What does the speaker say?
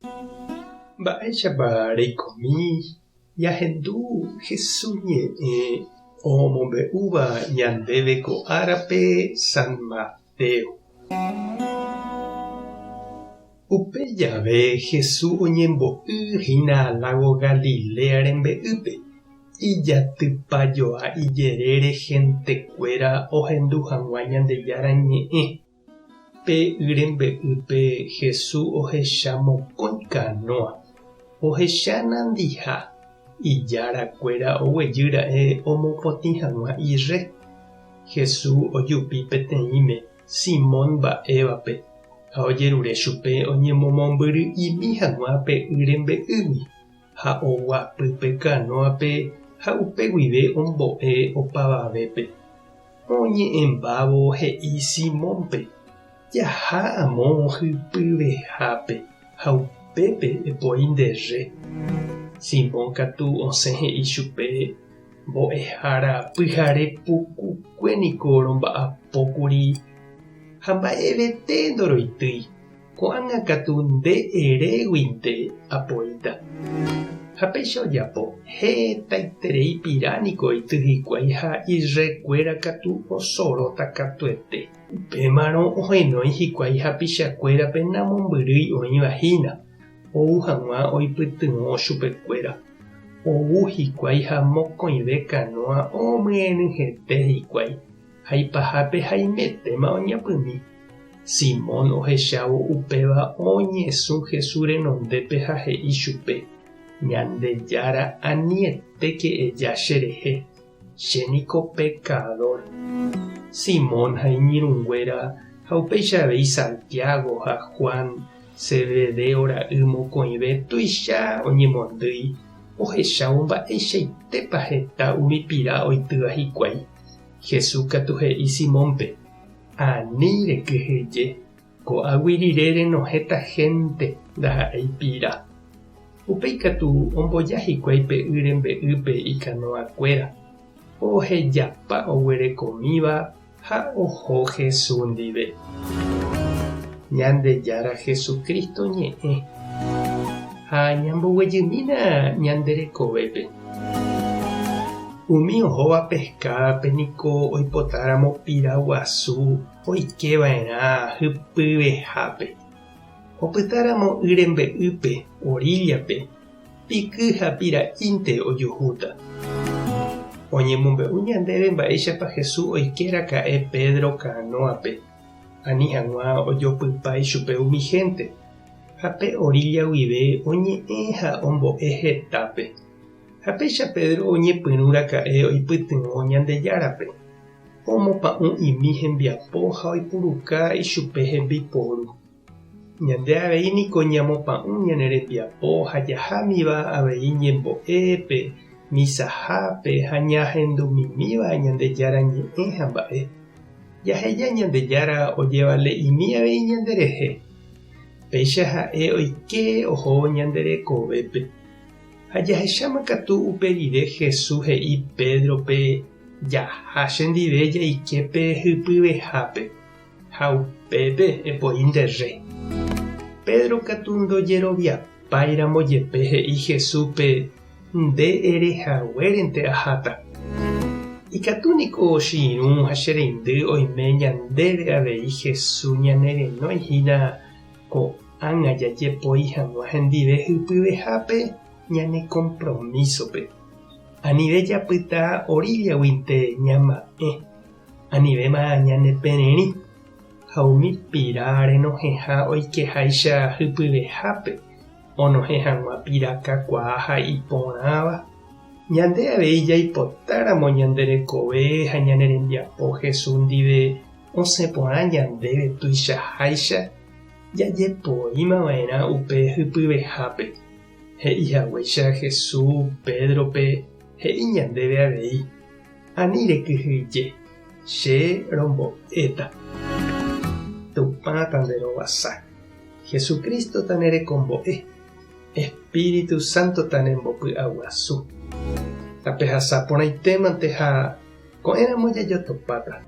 Mba'éichapa reikomi ñahendu Jesús ñe'ẽ omombe'úva ñandéve ko árape San Mateo? Upe jave Jesús oñembo'y hína lágo Galilea rembe'ýpe, ijatypajoa ijerére hentekuéra ohendu hag̃ua Ñandejára ñe'ẽ. Pe y rembe'ýpe Jesús ohecha mokõi kanóa. Ohecha nandiha, ijára kuéra oguejy ra'e omopotĩ hag̃ua irre. Jesús ojupi peteĩme Simón mba'évape ha ojerure chupe oñemomombyry'imi hag̃ua pe y rembe'ýgui, ha oguapy pe kanóape ha upe guive ombo'e opavavépe. Oñe'ẽmbávo he'i Simónpe, Jaha amo hypyvehápe ha upépe epoi nde rre. Simón katu osẽ he'i chupe, Mbo'ehára pyhare pukukue niko romba'apókuri ha mba'evete ndoroitýi. Ko'ág̃a katu nde eréguinte apoíta. Ha péicha ojapo, hetaiterei pira niko oity hikuái ha irrekuéra katu osoróta katuete. Upémarõ ohenói hikuái hapichakuérape namombyrýi oĩva hína, ou hag̃ua oipytyvõ chupekuéra. Ou hikuái ha mokõive kanóa omyenyhẽte hikuái, ha ipahápe haimetéma oñapymi. Simón ohechávo upéva oñesũ Jesús renondépe ha he'i chupe, Ñandejára anietéke eja cherehe, che niko pekadór. Simón ha iñirũnguéra ha upéicha avei Santiago ha Juan, Zebedeo ra'y mokõive tuicha oñemondýi ohechávo mba'eichaitépa heta umi pira oitýva hikuái. Jesús katu he'i Simónpe, Ani rekyhyje, ko'águi rire renohẽta hénte ndaha'éi pira. Upéi katu omboja hikuái pe y rembe'ýpe ikanoakuéra, ohejapa oguerekomíva ha oho Jesús ndive. Ñandejára Jesucristo ñe'ẽ ha ñamboguejymína ñande rekovépe. Umi ohóva peskádape niko oipotáramo pira guasu oike va'erã hypyvehápe. Opytáramo y rembe'ýpe, oríllape, piky ha pira'ínte ojuhúta. Oñemombe'u ñandéve mba'éichapa Jesús oike raka'e Pedro kanóape, ani hag̃ua ojopypa ichupe umi hénte, ha pe orílla guive oñe'ẽ ha ombo'e hetápe. Ha péicha Pedro oñepyrũ raka'e oipytyvõ Ñandejárape, omopa'ũ'imi hembiapo ha oipuruka ichupe hembiporu. Ñande avei niko ñamopa'ũ ñane rembiapo ha jahámiva avei ñembo'épe, misahápe ha ñahendumimíva Ñandejára ñe'ẽ ha mba'e. Jaheja Ñandejára ojevale'imi avei ñanderehe. Péicha ha'e oike ohóvo ñande rekovépe. Ha jahecháma katu upe rire Jesús he'i Pédrope, Jaha chendive jaike pe hypyvehápe, ha upépe epoi nde rre. Pedro katu ndojeroviapáiramo jepe he'i Jesúspe, Nde ere haguérente aháta. Ikatu niko che irũ ha che reindy oime ñandéve avei Jesús ñanerenói hína Ko'ág̃a jajepoi hag̃ua hendive hypyvehápe ñane kompromísope. Anive japyta oríllaguinte ñama'ẽ, anivéma ñanepererĩ, ha umi pira renohẽha oikeháicha hypyvehápe onohẽ hag̃ua pira kakuaa ha iporãva. Ñande avei jaipotáramo ñande rekove ha ñane rembiapo Jesús ndive Osẽ porã ñandéve tuichaháicha jajepoíma va'erã upe hypyvehápe. He'i haguéicha Jesús Pédrope he'i ñandéve avei, Ani rekyhyje, che rombo'éta. Tupã tanderovasa. Jesucristo tanerekombo'e. Espíritu Santo tanembopy'aguasu. Tapehasa porãitémante ha ko'ẽramo jajotopáta.